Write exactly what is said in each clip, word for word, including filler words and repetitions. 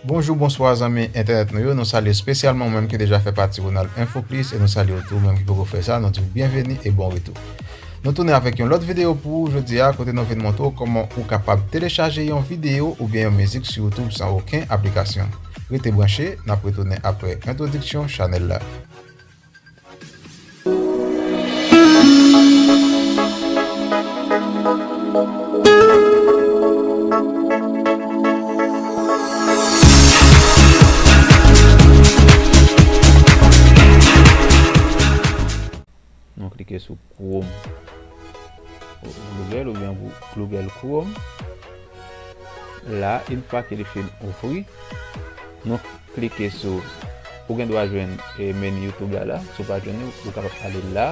Bonjou, bonswa zanmi entènèt nou yo. Nou salye espesyalman ou menm ki deja fè pati Ronald Info Plus e nou salye w tou ou menm ki poko fè sa. Nou di w byenveni e bon retou. Nou tounen avèk yon lòt videyo pou ou jodi a, kote nou vin montre w kòman ou kapab telechaje yon videyo oubyen yon mizik sou YouTube san okenn aplikasyon. Rete branche, n ap retounen apre entwodiksyon chanèl la. Nou klike sou Chrome. Google oubyen Gou-, Google Chrome. La, yon fwa ke li fin ouvri, nou klike sou, ou gen dwa jwenn, e, meni YouTube la la. Si w pa jwenn li, ou kapab ale la,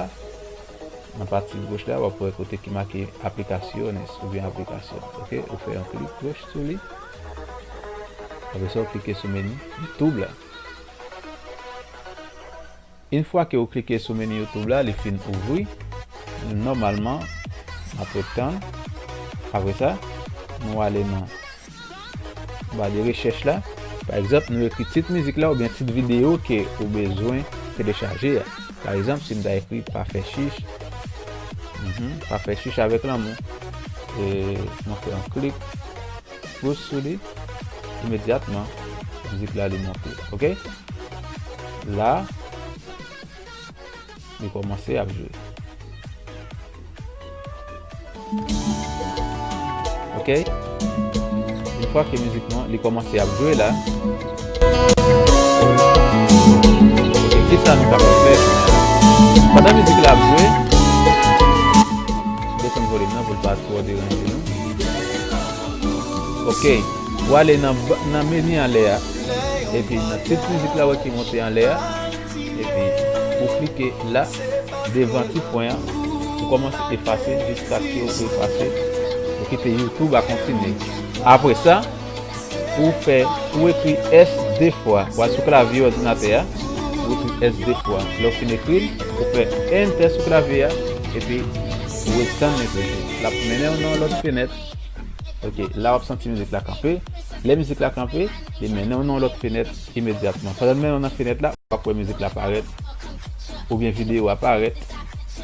nan pati goch la, w ap wè kote ki make aplicaciones oubyen aplikasyon. Oke, ou fè yon klik goch sou li. Apre sa, ou klike sou meni YouTube la. Yon fwa ke ou klike sou meni YouTube la, li fin ouvri. Nòmalman, n ap ret tann. Apre sa, nou ale nan ba de rechèch la. Pa egzanp, nou ekri tit mizik la oubyen tit videyo ke ou bezwen telechaje a. Pa egzanp, si m ta ekri Pa fè chich, mhm, Pa fè chich avèk lanmou. E mwen fè yon klik goch sou li, imedyatman, mizik la li monte. Oke? La, li kòmanse ap jwe. Oke? Yon fwa ke mizik lan, li kòmanse ap jwe la. Oke, kisa nou kapab fè? Pandan mizik la ap jwe, desann volim nan pou l pa twò deranje nou. Oke. Ou ale nan ba-, nan meni anlè a. Epi nan tit mizik la, ou wè ki monte anlè a. Epi ou klike la, devan ti pwen an. Ou kòmanse efase jiskaske ou efase. Ou kite YouTube a kontinye. Apre sa, ou fè, ou ekri S de fwa. Ou al sou klavye òdinatè a. Ou ekri S de fwa. Lè w fin ekri l, ou fè Enter sou klavye a. Epi ou ret tann li toujou. L ap mennen w nan yon lòt fenèt. Oke, la w ap santi mizik la kanpe. Lè mizik la kanpe, li mennen w nan yon lòt fenèt imedyatman. Pandan l mennen w nan fenèt la, w ap wè mizik la parèt, oubyen videyo a parèt.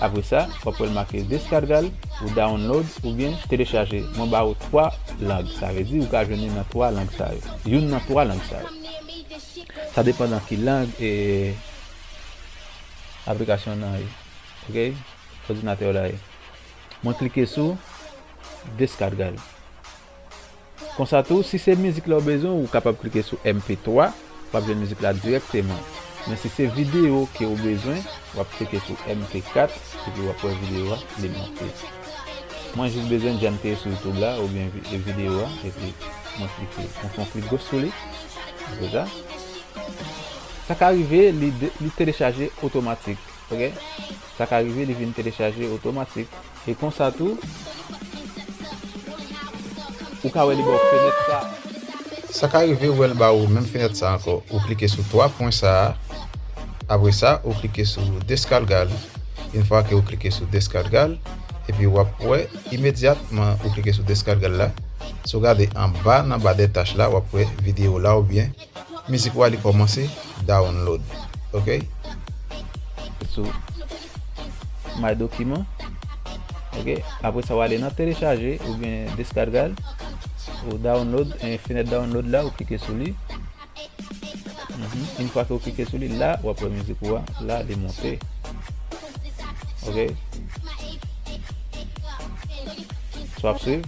Apre sa, w ap wè l make descargar ou download oubyen telechaje. Mwen ba ou twa lang. Sa vle di ou ka jwenn li nan twa lang sa yo. Youn nan twa lang sa yo. Sa depann nan ki lang, e, aplikasyon nan ye. Oke? Òdinatè w la ye. Mwen klike sou descargar. Konsa tou, si se mizik la w bezwen, ou kapab klike sou M P twa, w ap jwenn mizik la dirèkteman. Men si se videyo ke w bezwen, w ap klike sou M P kat, epi w ap wè videyo a, li monte. Mwen jis bezwen jan m te ye sou YouTube la, oubyen vi-, e videyo a, epi mwen klike. Mwen fè yon klik goch sou li. Apre sa, sa ka rive, li de-, li telechaje otomatik. Oke? Sa ka rive, li vin telechaje otomatik. E konsa tou, ou ka wè li ba w fenèt sa. Sa ka rive, ou wè l ba ou menm fenèt sa ankò. Ou klike sou twa pwen sa a. Apre sa, ou klike sou descargar. Yon fwa ke ou klike sou descargar, epi w ap wè imedyatman ou klike sou descargar la. Si w gade anba, nan ba de tach la, w ap wè videyo la oubyen mizik ou a li kòmanse download. Oke? Sou My Document. Oke? Apre sa, w ale nan telechaje oubyen descargar. Ou download, e, fenèt download la, ou klike sou li. Mhm. Yon fwa ke ou klike sou li, la, w ap wè mizik ou a, la, li monte. Oke? So w ap swiv.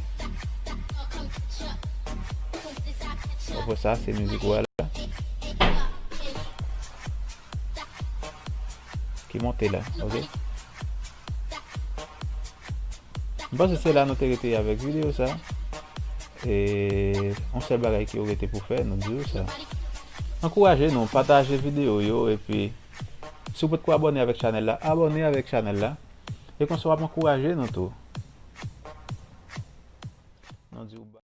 Apre sa, se mizik ou a la. Ki monte la, oke? M panse se la nou te rete avèk videyo sa. E yon sèl bagay ki rete pou fè, nou di w sa. Ankouraje nou, pataje videyo yo, epi si w potko abòne avèk chanèl la, abòne avèk chanèl la. E konsa w ap ankouraje nou tou. Nou di w